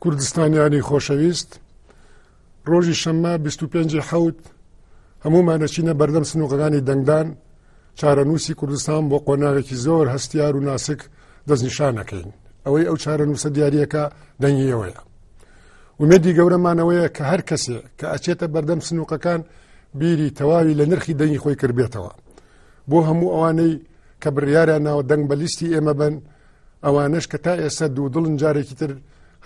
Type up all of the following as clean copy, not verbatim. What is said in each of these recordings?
کوردستانیانی خۆشەویست، ڕۆژی شەممە 25 حەوت هەموومان دەچینە بەردەم سنووقەکانی دەنگدان، چارەنووسی کوردستان بۆ قۆناغێکی زۆر هەستیار و ناسک دەستنیشان ئەکەین. ئەوەی ئەو چارەنووسە دیارییەکە دەنگی ئێوەیە. ئومێدی گەورەمانەوەیە کە هەر کەسێ کە ئەچێتە بەردەم سنووقەکان بیری تەواوی لە نرخی دەنگی خۆی کردبێتەوە. بۆ هەموو ئەوانەی کە بڕیاریان ناوە دەنگ بە لیستی ئێمە بەن، ئەوانەش کە تا ئێستا دوودڵن جارێکی تر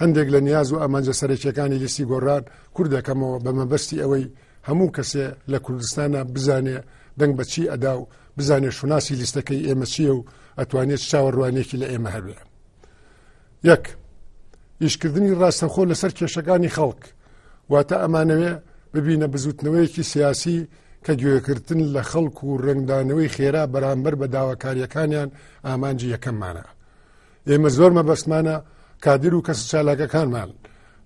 هەندێک لە نیاز و ئامانجە سەرەکیەکانی لیستی گۆڕان کورد دەکەمەوە بە مەبەستی ئەوەی هەموو کەسێ لە کوردستانە بزانێ دەنگ بە چی ئەدا و بزانێ شوناسی لیستەکەی ئێمە چییە و ئەتوانێت چ چاوەڕوانیەکی لە ئێمە هەبێ. یەک، ئیشکردنی ڕاستەخۆ لەسەر کێشەکانی خەڵک، واتە ئەمانەوێ ببینە بزوتنەوەیەکی سیاسی کە گوێکردن لە خەڵک و ڕەنگدانەوەی خێرا بەرامبەر بە داواکاریەکانیان ئامانجی یەکەممانە. ئێمە زۆر مەبەستمانە کادر و کەسە چالاکەکانمان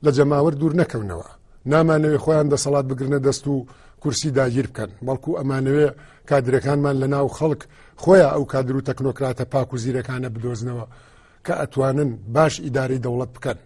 لە جەماوەر دوور نەکەونەوە، نامانەوێ خۆیان دەسەڵات بگرنە دەست و کورسی داگیر بکەن، بەڵکو ئەمانەوێ کادرەکانمان لە ناو خەڵک خۆیان ئەو کادر و تەکنۆکراتە پاک و زیرەکانە بدۆزنەوە کە ئەتوانن باش ئیدارەی دەوڵەت بکەن.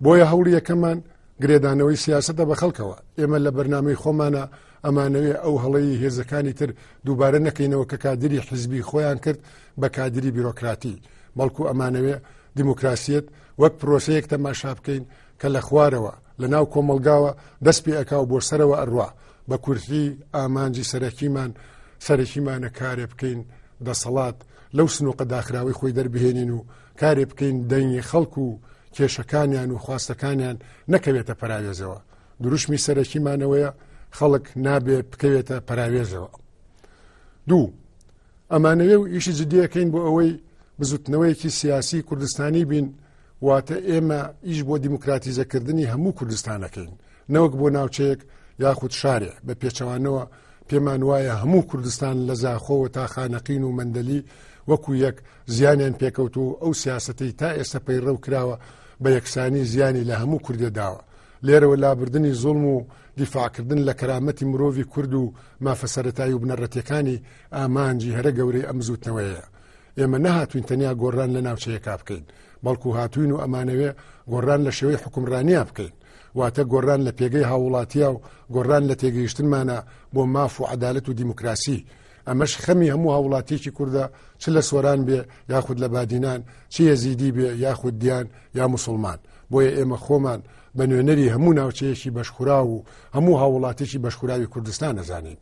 بۆیە هەوڵی یەکەممان گرێدانەوەی سیاسەتە بە خەڵکەوە. ئێمە لە بەرنامەی خۆمانە ئەمانەوێ ئەو هەڵەی هێزەکانی تر دووبارە نەکەینەوە کە کادری حیزبی خۆیان کرد بە کادری بیرۆکراتی، بەڵکو ئەمانەوێ دیموکراسیەت وەک پرۆسەیەک تەماشا بکەین کە لە خوارەوە لە ناو کۆمەڵگاوە دەست پێ ئەکا و بۆ سەرەوە ئەڕوا. بە کورتی ئامانجی سەرەکیمانە کارێ بکەین دەسەڵات لەو سنووقە داخراوەی خۆی دەربهێنین و کارێ بکەین دەنگی خەڵک و کێشەکانیان و خواستەکانیان نەکەوێتە پەراوێزەوە. دروشمی سەرەکیمانەوەیە خەڵک نابێ بکەوێتە پەراوێزەوە. دوو، ئەمانەوێ و ئیشی جدیەکەین بۆ ئەوەی بزوتنەوەیەکی سیاسی کوردستانی بین، واتە ئێمە ئیش بۆ دیموکراتیزەکردنی هەموو کوردستانەکەین نەوەک بۆ ناوچەیەک یاخود شارێ. بە پێچەوانەوە پێمان وایە هەموو کوردستان لە زاخۆوە تا خانەقین و مەندەلی وەکو یەک زیانیان پێکەوت و ئەو سیاسەتەی تا ئێستا پەیڕەو کراوە بە یەکسانی زیانی لە هەموو کوردێ داوە. لێرەوە لابردنی زوڵم و دیفاعکردن لە کەرامەتی مرۆڤی کورد و مافە سەرەتایی و بنەڕەتیەکانی ئامانجی هەرە گەورەی ئەم بزوتنەوەیە. ئێمە نەهاتوین تەنیا گۆڕان لە ناوچەیەکا بکەین، بەڵکو هاتوین و ئەمانەوێ گۆڕان لە شێوەی حوکمڕانیا بکەین، واتە گۆڕان لە پێگەی هاووڵاتیا و گۆڕان لە تێگەیشتنمانە بۆ ماف و عەدالەت و دیموکراسی. ئەمەش خەمی هەموو هاووڵاتیەکی کوردە، چ لە سۆران بێ یاخود لە بادینان، چ یەزیدی بێ یاخود دیان یا موسڵمان. بۆیە ئێمە خۆمان بە نوێنەری هەموو ناوچەیەکی بەشخوراو و هەموو هاووڵاتیەکی بەشخوراوی کوردستان ئەزانین.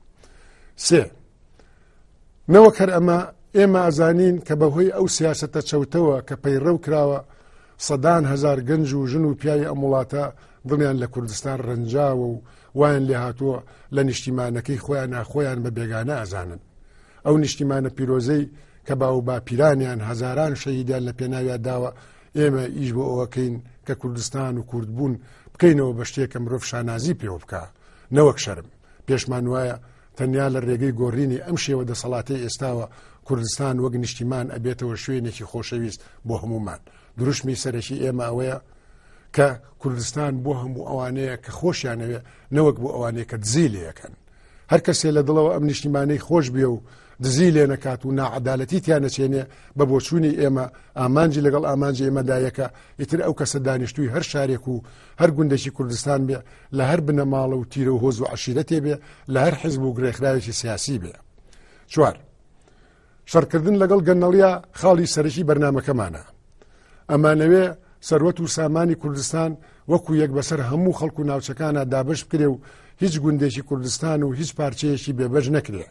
سێ، نەوەک هەر ئەمە، ئێمە ئەزانین کە بەهۆی ئەو سیاسەتە چەوتەوە کە پەیڕەو کراوە، سەدان هەزار گەنج و ژن و پیاوی ئەم وڵاتە دڵیان لە کوردستان ڕەنجاوە و وایان لێهاتووە لە نیشتیمانەکەی خۆیانا خۆیان بە بێگانە ئەزانن. ئەو نیشتیمانە پیرۆزەی کە باووباپیرانیان هەزاران شەهیدیان لە پێناویا داوە، ئێمە ئیش بۆ ئەوەکەین کە کوردستان و کوردبوون بکەینەوە بە شتێک کە مرۆڤ شانازی پێوە بکا نەوەک شەرم. پێشمان وایە تەنیا لە رێگەی گۆڕینی ئەم شێوە دەسەڵاتەی ئێستاوە کوردستان وەک نیشتیمان ئەبێتەوە شوێنێکی خۆشەویست بۆ هەموومان. دروشمی سەرەکی ئێمە ئەوەیە کە کوردستان بۆ هەموو ئەوانەیە کە خۆشیانەوێ نەوەک بۆ ئەوانەیە کە دزی لێ ئەکەن. هەر کەسێ لە دڵەوە ئەم نیشتیمانەی خۆش بێ و دزی لێ نەکات و ناعەدالەتی تیا نەچێنێ، بە بۆچوونی ئێمە ئامانجی لەگەڵ ئامانجی ئێمەدا یەکە، ئیتر ئەو کەسە دانیشتووی هەر شارێک و هەر گوندێکی کوردستان بێ، لە هەر بنەماڵە و تیرە و هۆز و عەشیرەتێ بێ، لە هەر حیزب و ڕێکخراوێکی سیاسی بێ. چوار، شەڕکردن لەگەڵ گەندەڵیە خاڵی سەرەکی بەرنامەکەمانە. ئەمانەوێ سەروەت و سامانی کوردستان وەکو یەک بەسەر هەموو خەڵک و ناوچەکانە دابەش بکرێ و هیچ گوندێکی کوردستان و هیچ پارچەیەکی بێبەش نەکرێ.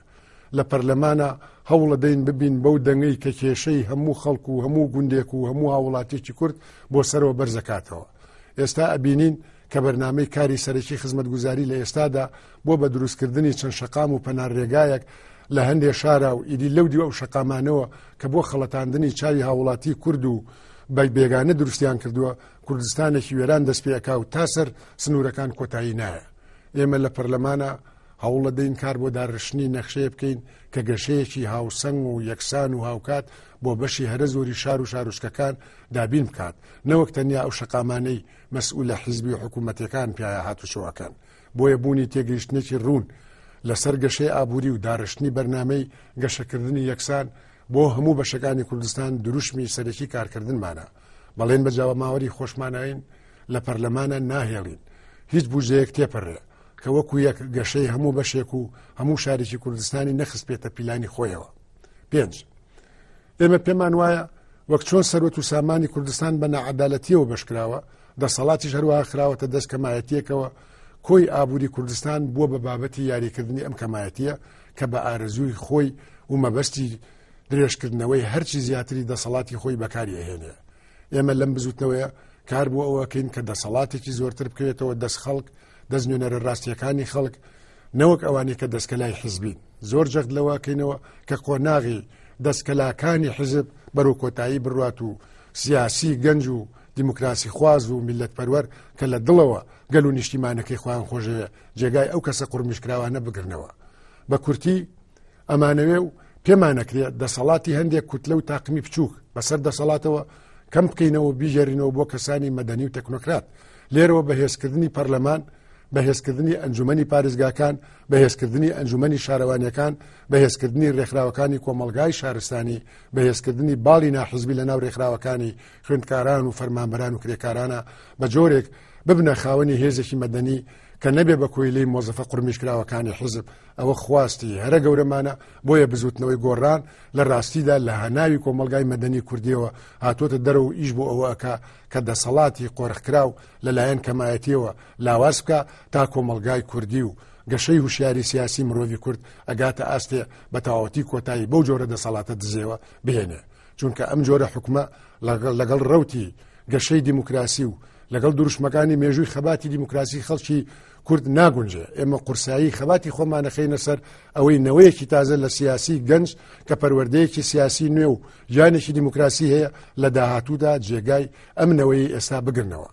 لە پەرلەمانە هەوڵەدەین ببین بەو دەنگەی کە کێشەی هەموو خەڵک و هەموو گوندێک و هەموو هاوڵاتیەکی کورد بۆ سەرەوە بەرزەکاتەوە. ئێستا ئەبینین کە بەرنامەی کاری سەرەکی خزمەتگوزاری لە ئێستادا بۆ بە دروستکردنی چەند شەقام و پەنارێگایەک لە هەندێ شارا و ئیدی لەو دیو ئەو شەقامانەوە کە بۆ خەڵەتاندنی چاوی هاوڵاتی کورد و بە بێگانە دروستیان کردووە، کوردستانێکی وێران دەست پێ ئەکا و تا سەر سنوورەکان کۆتایی نایە. ئێمە لە پەرلەمانە هەوڵەدەین کار بۆ داڕشتنی نەخشەیە بکەین کە گەشەیەکی هاوسەنگ و یەکسان و هاوکات بۆ بەشی هەرە زۆری شار و شارۆچکەکان دابین بکات، نەوەک تەنیا ئەو شەقامانەی مەسئولە حیزبی و حکوومەتیەکان پیایا هاتوچۆ ئەکەن. بۆیە بوونی تێگەیشتنێکی ڕوون لەسەر گەشەی ئابووری و داڕشتنی بەرنامەی گەشەکردنی یەکسان بۆ هەموو بەشەکانی کوردستان دروشمی سەرەکی کارکردنمانە. بەڵێن بە جەماوەری خۆشماناین لە پەرلەمانا ناهێڵین هیچ بودجەیەک تێپەڕێ کە وەکو یەک گەشەی هەموو بەشێک و هەموو شارێکی کوردستانی نەخستبێتە پیلانی خۆیەوە. پێنج. ئێمە پێمان وایە وەک چۆن سەروەت و سامانی کوردستان بە ناعەدالەتیەوە بەشکراوە، دەسەڵاتیش هەروەها خراوەتە دەست کەمایەتیەکەوە، کۆی ئابووری کوردستان بووە بە بابەتی یاریکردنی ئەم کەمایەتیە کە بە ئارەزووی خۆی و مەبەستی درێژکردنەوەی هەرچی زیاتری دەسەڵاتی خۆی بەکاری ئەهێنێ. ئێمە لەم بزوتنەوەیە کار بۆ ئەوەکەین کە دەسەڵاتێکی زۆرتر بکەوێتەوە دەست خەڵک، دەست نوێنەرە ڕاستیەکانی خەڵک، نەوەک ئەوانەی کە دەستکەلای حزبین. زۆر جەخت لەوە کەینەوە کە قۆناغی دەستکەلاکانی حزب بەرەو کۆتایی بڕوات و سیاسی گەنج و دیموکراسی خواز و میللەتپەروەر کە لە دڵەوە گەل و نیشتیمانەکەی خۆیان خۆشەوێ جێگای ئەو کەسە قورمیشکراوانە بگرنەوە. بە کورتی ئەمانەوێ و پێمانەکرێ دەسەڵاتی هەندێک کوتلە و تاقمی بچووک بەسەر دەسەڵاتەوە کەم بکەینەوە و بیگێرینەوە بۆ کەسانی مەدەنی و تەکنۆکرات. لێرەوە بەهێزکردنی پەرلەمان، بەهێزکردنی ئەنجومەنی پارێزگاکان، بەهێزکردنی ئەنجومەنی شارەوانیەکان، بەهێزکردنی رێکخراوەکانی کۆمەڵگای شارستانی، بەهێزکردنی باڵی ناحزبی لەناو رێکخراوەکانی خوێندکاران و فەرمانبەران و کرێکارانە بە جۆرێک ببنە خاوەنی هێزێکی مەدەنی کە نەبێ بە کۆیلەی مۆزەفە قورمیشکراوەکانی حزب. ئەوە خواستی هەرە گەورەمانە، بۆیە بزوتنەوەی گۆڕان لە راستیدا لە هەناوی کۆمەڵگای مەدەنی کوردیەوە هاتۆتە دەرەوە و ئیش بۆ ئەوە ئەکا کە دەسەڵاتی قۆرخکراو لەلایەن کەمایەتیەوە لاواز بکا تا کۆمەڵگای کوردی و گەشەی هوشیاری سیاسی مرۆڤی کورد ئەگاتە ئاستێ بە تەواوەتی کۆتایی بەو جۆرە دەسەڵاتە دزێوە بهێنێ. چونکە ئەم جۆرە حوکمە لەگەڵ ڕەوتی گەشەی دیموکراسی و لەگەڵ دروشمەکانی مێژووی خەباتی دیموکراسی خەڵکی کورد ناگونجێ. ئێمە قورسایی خەباتی خۆمان ئەخەینە سەر ئەوەی نەوەیەکی تازە لە سیاسی گەنج کە پەروەردەیەکی سیاسی نوێ و گیانێکی دیموکراسی هەیە لە داهاتوودا جێگای ئەم نەوەی ئێستا بگرنەوە.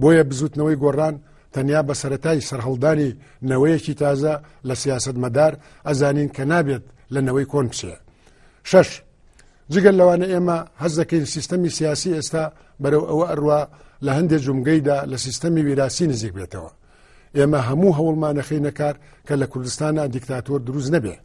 بۆیە بزوتنەوەی گۆڕان تەنیا بە سەرەتای سەرهەڵدانی نەوەیەکی تازە لە سیاسەتمەدار ئەزانین کە نابێت لە نەوەی کۆن بچێ. شەش. جگە لەوانە ئێمە هەست دەکەین سیستەمی سیاسی ئێستا بەرەو ئەوە ئەڕوا لە هەندێک جومگەیدا لە سیستەمی ویراسی نزیک بێتەوە. ئێمە هەموو هەوڵمان ئەخەینە کار کە لە کوردستانا دیکتاتۆر دروست نەبێ.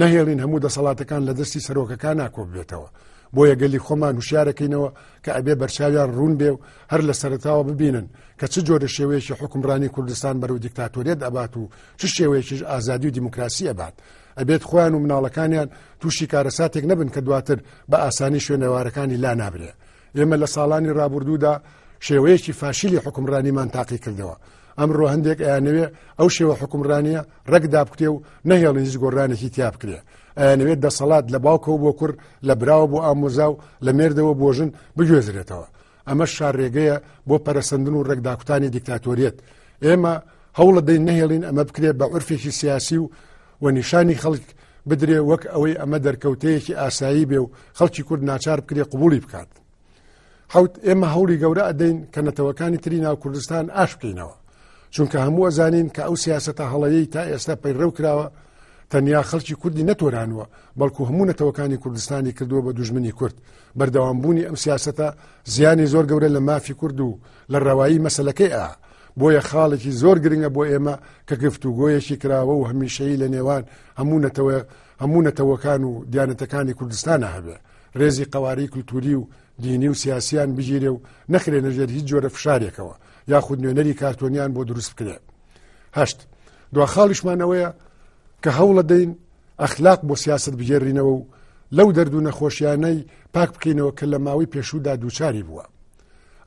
نەهێڵین هەموو دەسەڵاتەکان لە دەستی سەرۆکەکانا کۆببێتەوە. بۆیە گەلی خۆمان هوشیارەکەینەوە کە ئەبێ بەرچاویان ڕوون بێ و هەر لە سەرەتاوە ببینن کە چ جۆرە شێوەیەکی حوکمڕانی کوردستان بەرەو دیکتاتۆریەت ئەبات و چ شێوەیەکیش ئازادی و دیموکراسی ئەبات. ئەبێت خۆیان و مناڵەکانیان تووشی کارەساتێک نەبن کە دواتر بە ئاسانی شوێنەوارەکانی لا نابرێ. ئێمە لە ساڵانی ڕابوردوودا شێوەیەکی فاشیلی حوکمڕانیمان تاقی کردەوە. ئەمڕۆ هەندێک ئەیانەوێ ئەو شێوە حوکمڕانییە ڕەگ دابکوتێ و نەهێڵن هیچ گۆڕانێکی تیا بکرێ. ئەیانەوێت دەسەڵات لە باوکەوە بۆ کوڕ، لە براوە بۆ ئامۆزا و لە مێردەوە بۆ ژن بگوێزرێتەوە. ئەمەش شارڕێگەیە بۆ پەرەسەندن و ڕەگداکوتانی دیکتاتۆریەت. ئێمە هەوڵەدەین نەهێڵین ئەمە بکرێ بە عورفێکی سیاسی و و نیشانی خەڵک بدرێ وەک ئەوەی ئەمە دەرکەوتەیەکی ئاسایی بێ و خەڵکی کورد ناچار بکرێ قبوڵی بکات. حوت ئێمە هەوڵی گەورە ئەدەین کە نەتەوەکانی تری ناو کوردستان ئاش بکەینەوە. چونکە هەموو ئەزانین کە ئەو سیاسەتە هەڵەیەی تا ئێستا پەیڕەو کراوە تەنیا خەڵکی کوردی نەتۆرانوە بەڵکو هەموو نەتەوەکانی کوردستانی کردووە بە دوژمنی کورد. بەردەوامبوونی ئەم سیاسەتە زیانی زۆر گەورە لە مافی کورد و لە ڕەوایی مەسەلەکەی ئا. بۆیە خاڵێکی زۆر گرنگە بۆ ئێمە کە گفتوگۆیەکی کراوە و هەمیشەیی لە نێوان هەموو نەتەوە هەموو نەتەوەکان و دیانەتەکانی کوردستانا هەبێ، ڕێزی قەوارەی کولتووری و دینی و سیاسیان بگیرێ و نەخرێنە ژێر هیچ جۆرە فشارێکەوە یاخود نوێنەری کارتۆنیان بۆ دروست بکرێ. هەشت. دوا خاڵیشمان ئەوەیە کە هەوڵەدەین ئەخلاق بۆ سیاسەت بگێڕینەوە و لەو دەرد و نەخۆشیانەی پاک بکەینەوە کە لە ماوەی پێشوودا دووچاری بووە.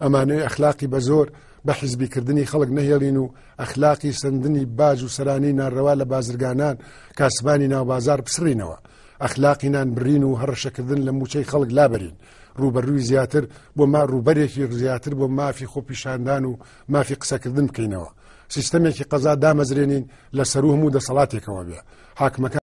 ئەمانەوێ ئەخلاقی بە زۆر بە حیزبیکردنی خەڵک نەهێڵین و ئەخلاقی سەندنی باج و سەرانەی ناڕەوا لە بازرگانان، کاسبانی ناوبازاڕ بسڕینەوە. ئەخلاقی نان بڕین و هەڕەشەکردن لە مووچەی خەڵک لابەرین. ڕووبەرووی زیاتر بۆ ما ڕووبەرێکی زیاتر بۆ مافی خۆپیشاندان و مافی قسەکردن بکەینەوە. سیستەمێکی قەزا دامەزرێنین لە سەروو هەموو دەسەڵاتێکەوە بێ. حاکمەکان.